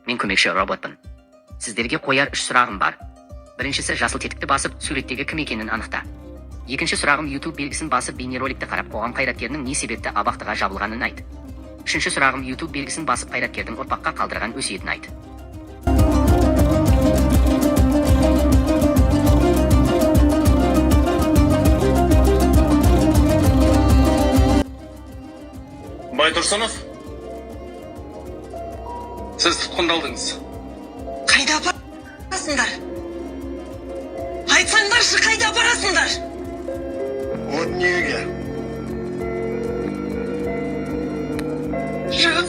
Мен көмекші роботпын. Сіздерге қояр үш сұрағым бар. Біріншісі: жасыл тетікті басып, суреттегі кім екенін анықта. Екінші сұрағым: YouTube белгісін басып, бейнероликті қарап, қоғам қайраткерінің не себепті абақтыға жабылғанын айт. Үшінші сұрағым: YouTube белгісін басып, қайраткердің ұрпаққа қалдырған өсиетін айт. Байтұрсынов, сіз тұтқындалдыңыз. Қайда апарасыңдар? Айтсаңдаршы, қайда апарасыңдар? О дүниеге. Жағып.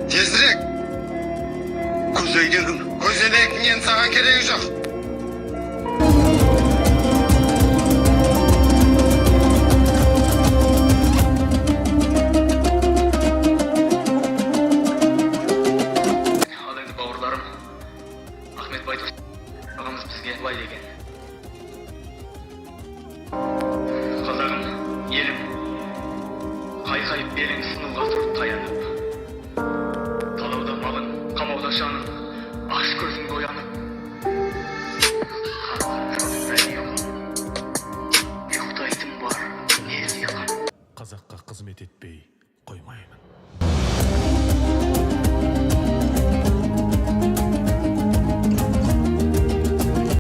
Тезірек. Көзәйнегім. Көзәйнектің енді саған керегі жоқ. Ал енді, бауырларым, Ахмет Байтұрсынов ағамыз бізге былай деген: «Қазағым, елім, қайқайып белің сынуға тұр таянып, талауда малың, қамауда жаның, аш көзің оянып, қанған жоқ әлі ұйқым, ұйықтайтын бар ел ұйқым». Қазаққа қызмет етпей қоймаймын.